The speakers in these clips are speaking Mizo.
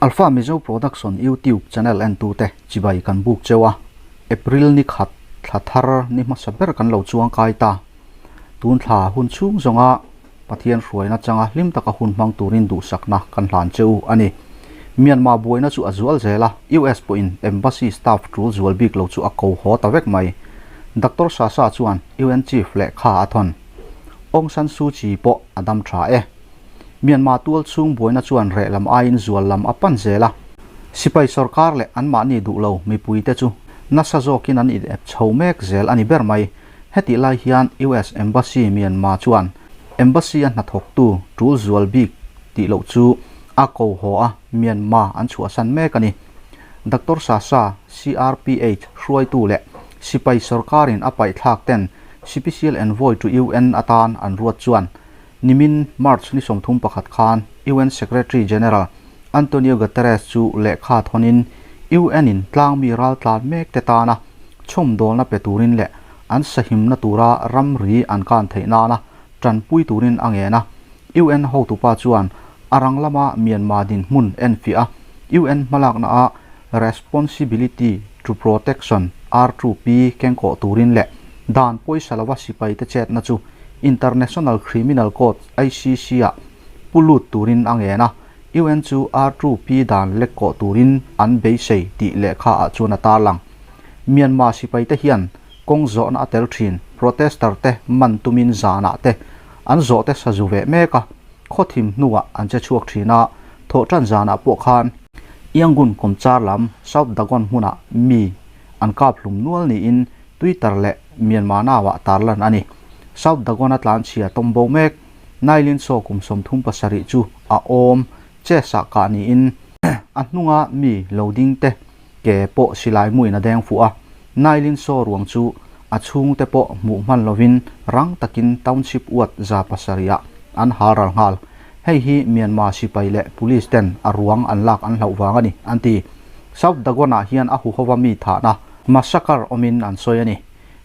Alpha Mizo Production YouTube channel entute chibai kan buk cheu a, April ni khat thla thar ni hmasa ber kan lo chuang kai ta. Tun thla hun chhung zawnga Pathian hruaina changa hlim taka hun hmang turin duhsakna kan hlan cheu a ni. Myanmar buaina chu a zual zel a, US pawhin Embassy staff tul zual bik lo chu a ko haw ta vek mai. Doctor Sasa chuan UN Chief lehkha a thawn. Aung San Suu Kyi pawh a dam tha e. Myanmar tual chhung buaina chuan reh lam aiin zual lam a pan zel a. Sipai sorkar leh anmahni duh lo mipuite chu nasa zawkin an inep chho mek zel a ni ber mai. Hetih lai hian US Embassy Myanmar chuan Embassy a hnathawktu tul zual bik tih loh chu a ko haw a, Myanmar an chhuahsan mek a ni. Doctor Sasa, CRPH hruaitu leh sipai sorkarin a paihthlak ten Special Envoy to UN atan an ruat chuan nimin March ni 31 khan UN Secretary General Antonio Guterres chu lehkha thawnin UN in tlangmi raltlan mek te tana chhawmdawlna pe turin leh an sahimna tura ramri an kan theih nana tanpui turin a ngen a. UN hotupa chuan a rang lama Myanmar dinhmun enfiah a, UN hmalakna a Responsibility to Protection, R2P, kengkawh turin leh dan pawisa lova sipaite chetna chu International Criminal Court, ICC, ah pu lut turin a ngen a, UN chu R2P dan lekkawh turin an beisei tih lehkha ah chuan a tarlang. Myanmar sipaite hian kawng zawhna a tel thin, protester te man tumin zanah te an zawh te sazu veh mek a, khawthim hnuah an che chhuak thin a, thawhtan zanah pawh khan Yangon kawmchar lam South Dagon hmunah mi an kap hlum nual niin Twitter leh Myanmar Now-ah tarlan a ni. South Dagon-a tlanchhia tawmbo mek Nailin Saw kum 37 chu a awm che sah kah niin a hnunga mi lo ding te ke pawh silai muin a deng fuh a. Nailin Saw ruang chu a chhungte pawh hmuh hman lovin rang takin township uat 700-ah an hal ral nghal. Hei hi Myanmar sipai leh police ten a ruang an lak an hlauh vang a ni, an ti. South Dagon-ah hian a huhova mi thahna massacre awmin an sawi a ni.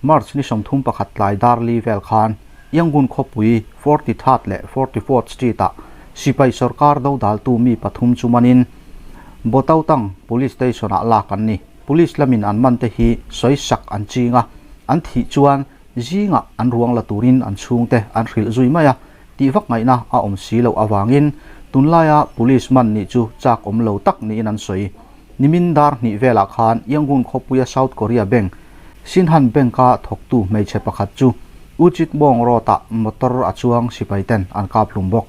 March ni 31 tlai darli vel khan Yangon khawpui 43rd leh 44th Street-ah sipai sorkar dodaltu mi pathum chu manin Botautang Police Station-ah lak an ni. Police lamin an man te hi sawi sak an ching a, an thih chuan zingah an ruang la turin an chhungte an hrilh zui mai a, tih vak ngaihna a awm si loh avangin tunlaia Police man nih chu chak awm lo tak niin an sawi. Nimin dar hnih velah khan Yangon khawpuia South Korea Bank, Shinhan Bank-a thawktu hmeichhe pakhat chu Uchit Mawng Road-ah motor a chuang sipai ten an kap hlum bawk.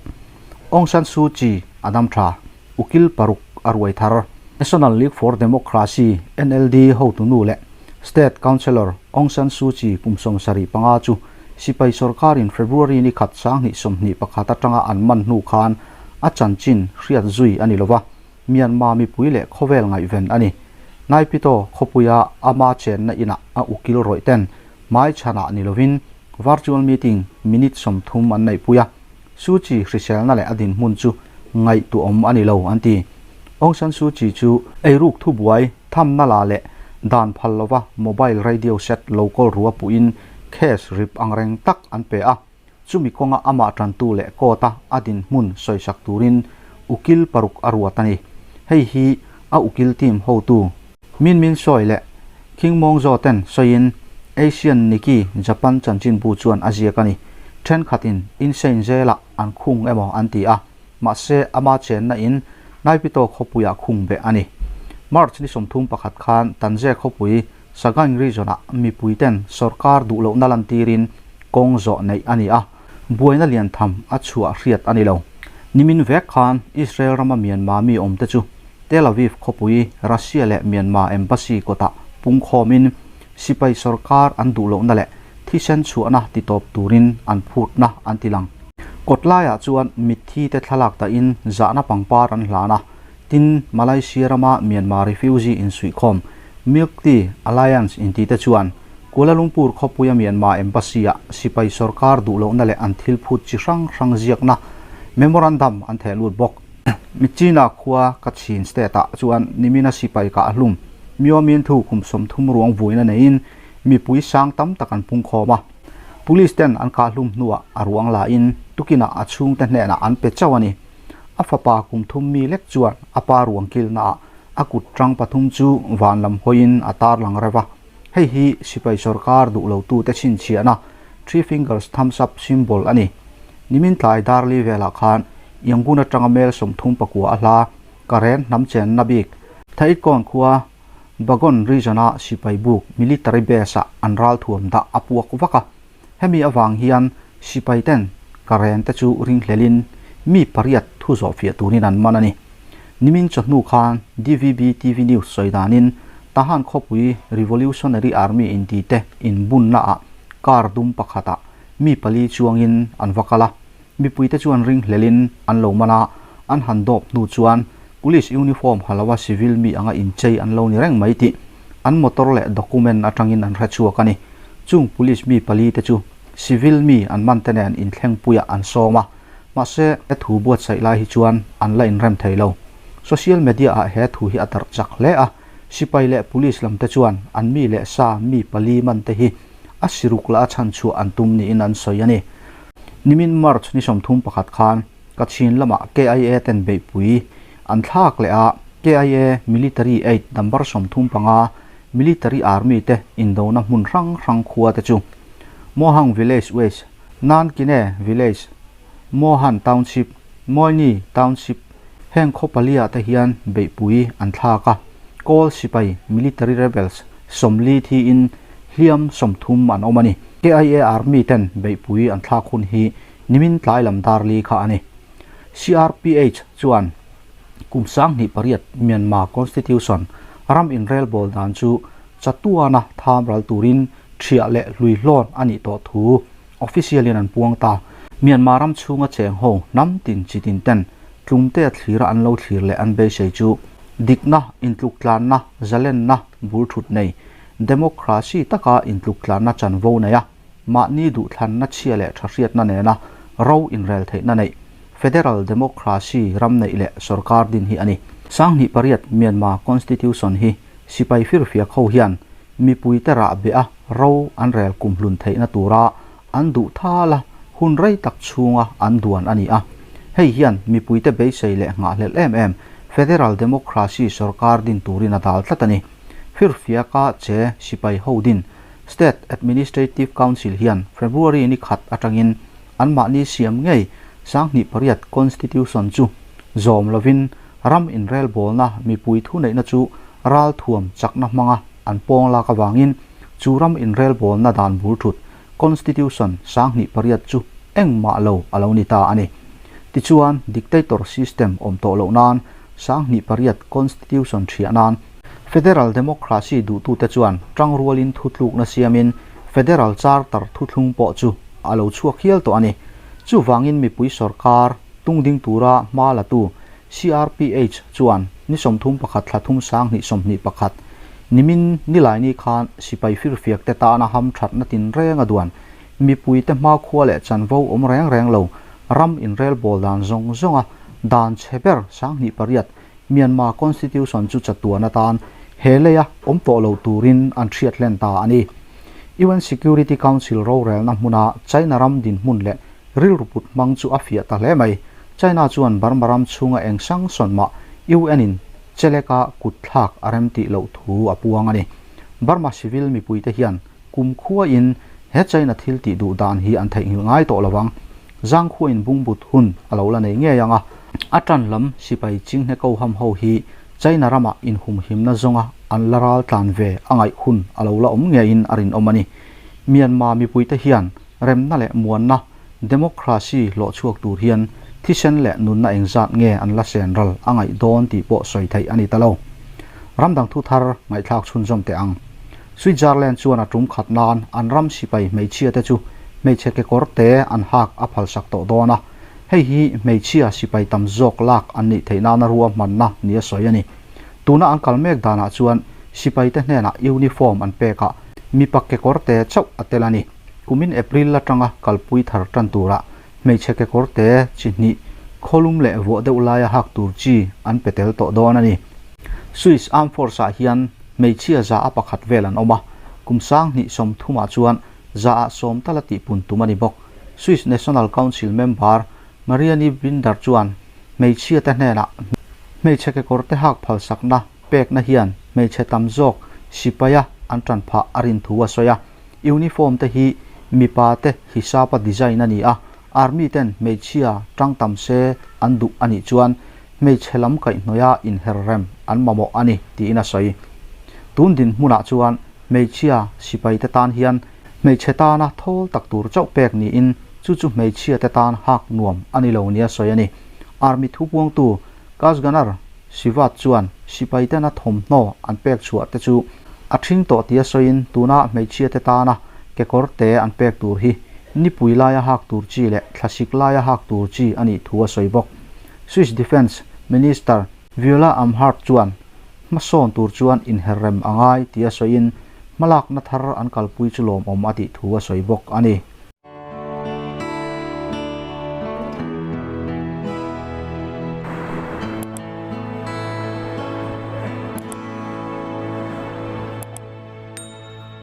Aung San Suu Kyi a dam tha, ukil paruk a ruai thar. National League for Democracy, NLD, hotunu leh State Councillor Aung San Suu Kyi kum 75 chu sipai sorkarin February ni khat 2021 atanga an man hnu khan a chanchin hriat zui a ni lova. Myanmar mipui leh khawvel ngaihven a ni. Naipito khawpuia ama chenna inah a ukil rawih ten hmai chhanah ni lovin virtual meeting minute 30 an neihpui a, Suu Kyi hriselna leh a dinhmun chu ngaihtuahawm a ni lo an ti. Aung San Suu Kyi chu eiruk thubuai thamna la leh dan phal lova mobile radio set lo kawl rua puhin case rip angreng tak an pe a. Chumi kawnga amah tantu leh court-a a dinhmun sawisak turin ukil paruk a ruat a ni. Hei hi a ukil team hotu Min Min Sawi leh King Mawng Zaw ten sawiin Asian Nikkei Japan chanchinbu chuan a ziak a ni. Thenkhatin Insein zelah an khung emaw an ti a, mahse ama chenna in Naipito khawpuiah khung beh a ni. March ni 31 khan Tanze khawpui Sagaing region-ah mipuiten sorkar duh lohna lantirin kawng zawh neih a ni a, buaina lian tham a chhuah hriat a ni lo. Nimin vek khan Israel rama Myanmar mi awmte chu Tel Aviv khawpui Russia leh Myanmar Embassy kawtah pungkhawmin sipai sorkar an duh lohna leh thisen chhuahna titawp turin an phutna an ti lang. Kawt laiah chuan mitthi te thlalak dahin zahna pangpar an hlan a, tin Malaysia rama Myanmar refugee insuihkhawm Milk Tea Alliance inti te chuan Kuala Lumpur khawpuia Myanmar Embassy-ah sipai sorkar duh lohna leh an thil phut chi hrang hrang ziakna memorandum an theh lut bawk. Myitkyina khua Kachin State-ah chuan nimina sipai kah hlum Myo Min Thu kum 30 ruang vuina neiin mipui sang tam tak an pungkhawm a. Police ten an kah hlum hnuah a ruang lain tukinah a chhungte hnenah an pe chauh a ni. A fapa kum thum mi lek chuan a pa ruang kilnaah a kut tang pathum chu van lam hawiin a tarlang reuh a. Hei hi sipai sorkar duh lotute chhinchhiahna Three Fingers Thumbs Up symbol a ni. Nimin tlai Darli velah khan Yangon atanga mel 39 a hla Karen hnam chenna bik Thaitkawn khua Bagon region-a sipai buk military base-ah an ralthuam dah a puak vak a. Hemi avang hian sipai ten Karen te chu ringhlelin mi pariat thu zawh fiah turin an man a ni. Nimin chawhnu khan DVB TV News sawi danin Tahan khawpui Revolutionary Army inti te inbunnaah car dum pakhatah mi pali chuangin an va kal a. Mipuite chuan ringhlelin an lo man a, an han dawp hnu chuan Police uniform ha loa civil mi anga inchei an lo ni reng mai tih an motor leh document atangin an hre chhuak a ni. Chung Police mi pali te chu civil mi an man te nen inthlengpuiah an sawm a, mahse he thu buatsaih lai hi chuan an la inrem thei lo. Social media ah he thu hi a darh chak hle a, sipai leh Police lam te chuan an mi leh sa mi pali man te hi a siruk la a chhanchhuah an tum niin an sawi a ni. Nimin March ni 31 khan Kachin lamah KIA ten beihpui an thlak leh a, KIA Military Aid number 35 Military Army te indona hmun hrang hrang khua te chu Mohang Village West, Nankine Village, Mohan Township, Moini Township heng khaw palia te hian beihpui an thlak a, Kawl Sipai Military Rebels 40 thiin hliam 30 an awm a ni. KIA Army ten beihpui an thlak hun hi nimin tlai lam dar li kha a ni. CRPH chuan kum 2008 Myanmar Constitution ram inrelbawl dan chu chatuana tham ral turin thiah leh hlui hlawn a nih tawh thu official in an puang ta. Myanmar ram chhunga cheng ho hnam tin chi tin ten tlumte a thlira an lo thlir leh an beisei chu dikna, intluktlanna, zalenna bul thut nei, democracy taka intluktlanna chanvo nei a, mahni duhthlanna chhia leh tha hriatna nena ro inrel theihna neih, federal democracy ram neih leh sorkar din hi a ni. 2008 Myanmar Constitution hi sipai firfiak ho hian mipuite rah beh a ro an rel kumhlun theihna tura an duh thal a, hun rei tak chhunga an duan a ni a. Hei hian mipuite beisei leh nghahhlelh em em federal democracy sorkar din turin a dal tlat a ni. Firfiaka che sipai ho din State Administrative Council hian February ni khat atangin anmahni siam ngei 2008 Constitution chu zawm lovin ram inrelbawlna mipui thuneihna chu ralthuam chakna hmanga an pawng lak avangin chu ram inrelbawlna dan bul thut Constitution 2008 chu engmah lo a lo ni ta a ni. Tichuan dictator system awm tawh loh nan 2008 Constitution thiah nan Federal Democracy duhtute chuan tangrualin thutlukna siamin Federal Charter thuthlung pawh chu a lo chhuak hial tawh a ni. Chuvangin mipui sorkar tungding tura hma latu CRPH chuan ni 31 thla thum 2021 nimin nilaini khan sipai firfiak te tana ham thatna tin reng a duan mipuite hmakhua leh chanvo awm reng reng lo ram inrelbawl dan zawng zawnga dan chhe ber 2008 Myanmar Constitution chu chatuan atan he leia awm tawh lo turin an hriat hlen ta a ni. UN Security Council rorelna hmuna China ram dinhmun leh rilru put hmang chu a fiah ta hle mai. China chuan Burma ram chhunga eng sang sawn mah UN in cheleka kut thlak a rem tih loh thu a puang a ni. Burma civil mipuite hian kum khua in he China thil tih duh dan hi an theihnghilh ngai tawh lovang. Zang khua in bungbut hun a lo la nei ngei ang a. A tan lam sipai chinghne ko ham ho hi China ramah inhumhimna zawnga an la ral tlan ve a ngaih hun a lo la awm ngeiin a rinawm a ni. Myanmar mipuite hian remna leh muanna, democracy hlawh chhuak tur hian thisen leh nunna engzat nge an la sen ral a ngaih dawn tih pawh sawi theih a ni ta lo. Ramdang thu thar ngaihthlak chhunzawm teh ang. Switzerland chuan a tum khat nan an ram sipai hmeichhia te chu hmeichhe kekawr te an hak a phalsak tawh dawn a, hei hi hmeichhia sipai tam zawk lak an nih theih nana ruahmanna ni a sawi a ni. Tuna an kal mek danah chuan sipai te hnenah uniform an pek a, mipa kekawr te chauh a tel a ni. Kumin April atanga kalpui thar tan turah hmeichhe kekawr te chi hnih khawlum leh vuah deuh laia hak tur chi an pe tel tawh dawn a ni. Swiss Armed Force ah hian hmeichhia za a pakhat vel an awm a, kum 2030 ah chuan za ah sawm tal a tihpun tum a ni bawk. Swiss National Council member Marianne Binder chuan Hmeichhia te hnenah hmeichhe kekawr te hak phalsakna pekna hian hmeichhe tam zawk sipaia an tan phah a rin thu a sawi a. Uniform te hi mipa te hisapa design a ni a, army ten hmeichhia tang tam se an duh a nih chuan hmeichhe lam kaihhnawia inher rem an mamawh a ni tiin a sawi. Tun dinhmunah chuan hmeichhia sipai te tan hian hmeichhe tana thawl tak tur chauh pek niin chu chu hmeichhia te tan hak nuam a ni lo nia sawi a ni. Army thupuangtu Kazganar Sivat chuan sipai tena thawmhnaw an pek chhuah te chu a ṭhing tawh tia sawiin tuna hmeichhia te tana kekawr te an pek tur hi nipui laia hak tur chi leh thlasik laia hak tur chi a nih thu a sawi bawk. Swiss Defence Minister Viola Amherd chuan hmasawn tur chuan inherrem a ngai tia sawiin hmalakna thar an kalpui chu lawmawm a tih thu a sawi bawk a ni.